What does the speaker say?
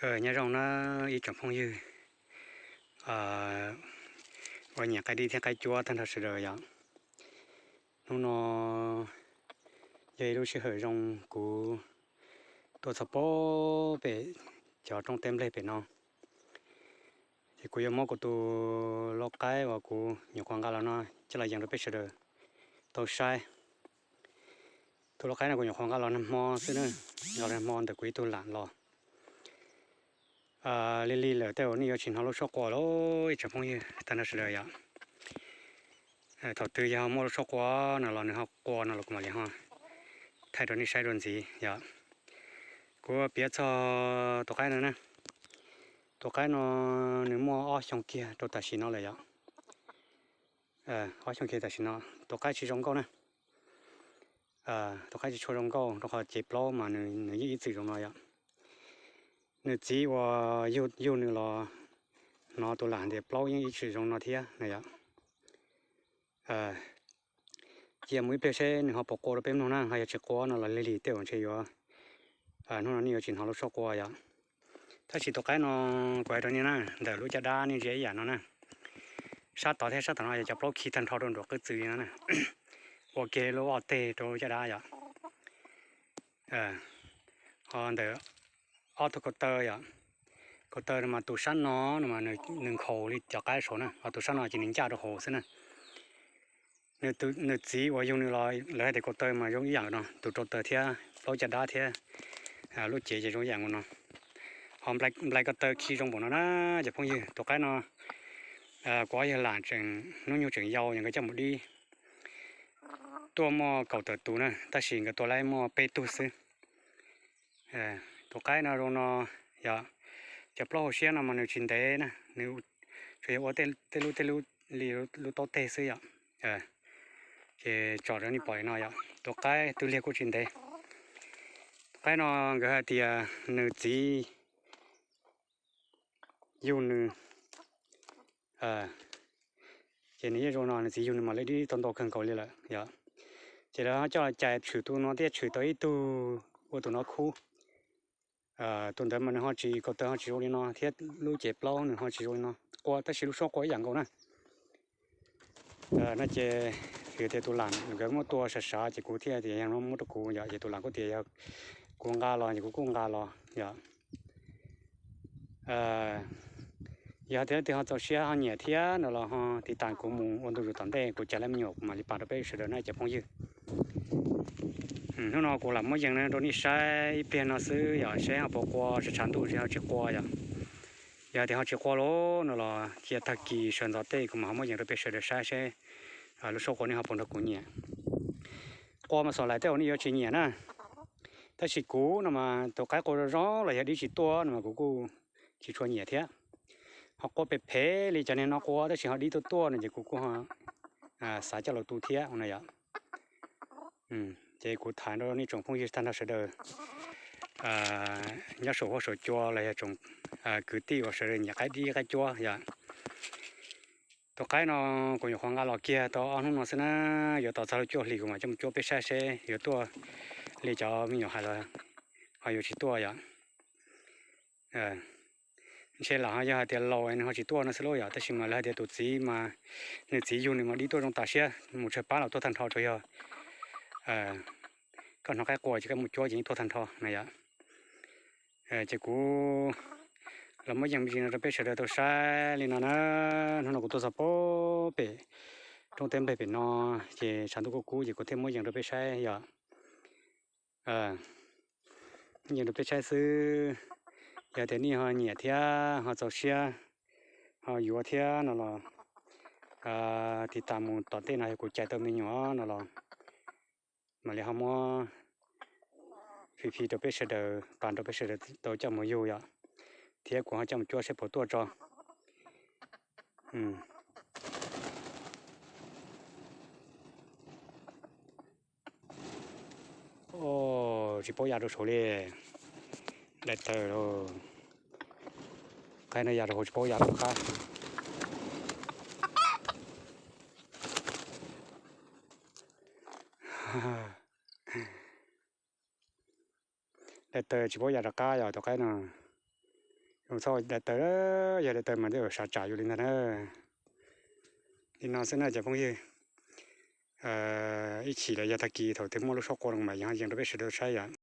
Nyob zoo na ib tsoom phooj ywg uas nyiam qaib dib thiab qaib cuab tag nrho sawv daws yom. Hnub no yog ib lub sij hawm zoo kuv tuaj txog pem cov roob teb nplej pem no, ces kuv yuav muab kuv tus lau qaib uas kuv nyuam qhuav nqa los no coj los yees rau peb sawv daws tau saib. Tus lau qaib no kuv nyuam qhuav nqa los nag hmo xwb na, nqa los nag hmo ntawm kuv ib tug lam los. Lig lig lawm tej zaum nej yuav tsis hnov lub suab qua lawm ib tsoom phooj ywg tag nrho sawv daws yom. Thaum twg yog muaj lub suab qua no los nws ho qua no los kuv mam li ho thaij rau nej saib dua ntxiv yom. Kuv piav txog tus qaib no na. Tus qaib no nws muaj ob xyoo kiag rau tam sim no lawm yom. Ob xyoo kiag tam sim no tus qaib tsis zoo nkauj na. Tus qaib tsis tshua zoo nkauj rau qhov cev plaub mas nws yeej ib txwm zoo no yom. Nws txiv uas yug nws los hnov tus lam tias plaub yeej ib txwm zoo no thiab na yom. Cia mus ib pliag seb nws ho puas qua rau peb mloog na, ho yog tsis qua no los lig lig tej zaum ntshe yuav, hnub no nej yuav tsis hnov lub suab qua yom. Tab sis tus qaib no kuv hais rau nej na, ntawm lub caj dab nej ntsia ib yam no na. Sab tod thiab sab tom no yog cov plaub khi tag nrho rau nruab qwj txwv li no na. Ua kiag lub oj teg rau lub caj dab yom. Ho ntawm ob tug kaus taw yom. Kaus taw no mas tus sab no no mas nws nkhaus li cov qaib saud na, ho tus sab no ces nws ncaj rau hauv xwb na. Nws txiv uas yug nws los lawv hais tias kaus taw mas zoo ib yam no, tus rau taw thiab plaub caj dab thiab lub cev ces zoo ib yam nkaus no. Ho nplai kaus taw khi zoo npaum no na cov phooj ywg. Tus qaib no kuv ob yawg lam tseem hnub nyoog tseem yau es nkawd coj mus dib tuaj muaj kaum tawm tus na, tab sis nkawd tua laib muaj peb tug xwb. Tus qaib no zoo no yom, cov plaub hauv siab no mas nws tsis ntev na, nws tsuas yog ua tej lub tej lub li lub taub teg xwb yom. Ces tsom rau nej pom li no yom, tus qaib twb liag kuj tsis ntev. Tus qaib no nkawd hais tias nws txiv yug nws, ces nws yeej zoo no, nws txiv yug nws mas lawv dib tau ntau kawg nkaus li lawm yom. Ces lawv ho coj cais tshwm tus no thiab tshwm tau ib tug ua tus no khub. Tus ntawd mas nws ho tsis, kaus taw ho tsis zoo li no thiab lub cev plaub nws ho tsis zoo li no, qua tab sis lub suab qua ib yam nkaus na. No ces vim tias tus lam nkawd muab tua sav sav ces kuv thiaj tias yog no muab rau kuv yom, ces tus lam kuj tias yog kuv nqa los ces kuv kuj nqa los yom. Yog tias leej twg ho txaus siab ho nyiam thiab no los ho tiv tas kuv mus ua ntu zus tom ntej, kuv cais lab me nyuam kuv mam li pam rau peb sawv daws na cov phooj ywg. Hnub no kuv lam muab yees rau nej saib ib pliag no xwb yom, seb ho puas qua, tshav tshav ntuj ho tsis qua yom. Yog tias ho tsis qua lawm no los cia tag kis sawv ntxov tej kuv mam ho muab yees rau peb sawv daws saib seb lub suab qua nej ho puas nrog kuv nyiam. Qua mas xam lais tej zaum nej yuav tsis nyiam na. Tab sis kuv no mas tus qaib qua zoo zoo los yog dib tsis tuaj no mas kuv kuj tsis tshua nyiam thiab. Ho qua phem phem li cov niag no qua tab sis ho dib tuaj tuaj no ces kuv kuj xav coj los tu thiab no yom. Ces kuv tham rau nej tsoom phooj ywg tag nrho sawv daws nyob saum huab saum cua los yog tsoom kwv tij uas sawv daws nyiam qaib dib qaib cuab yom. Tus qaib no kuv nyuam qhuav nqa los kiag tau ob hnub no xwb na, yuav tos txog lub cuaj hlis kuv mam coj mus cuab peb saib seb yuav tuaj li cov me nyuam hais los ho yuav tsis tuaj yom. Ntshe lam ho yog hais tias laus nws ho tsis tuaj no xwb lauj yom, tab sis mas lawv hais tias tus txiv mas nws txiv yug nws mas dib tuaj zoo tas siab, mus tsawg pab los tuaj tag nrho, tsuas yog koj hnov qaib qua ces koj mus cuab ces yeej tuaj tag nrho na yom. Ces kuv los muab yees me ntsis no rau peb sawv daws tau saib li no na. Hnub no kuv tuaj txog pem roob teb nplej pem no, ces tshav ntuj kuj kub ces kuv thiaj muab yees rau peb saib yom. Yees rau peb saib xwb. Yog tias nej ho nyiam thiab ho txaus siab ho yuav thiab no los tiv tas mus tom ntej no yog kuv cais tau me nyuam no los mam li ho muab fi fi rau peb sawv daws, pam rau peb sawv daws tau coj mus yug yom, thiab kuv ho coj mus cuab seb puas tuaj tso. Tsis paub ya rau saud li. Daim tawg lauj. Qaib no ya rau hauv tsis paub ya rau qab. Daim tawg tsis paub ya rov qab yog tus qaib no. Zoo txhob daim tawv, yog daim tawv mas twb sawv tsam yus li ntag na. Li no xwb na cov phooj ywg. Ib chim los yog tag kis thaum twg muaj lub suab qua no mas yeej rau peb sawv daws saib yom.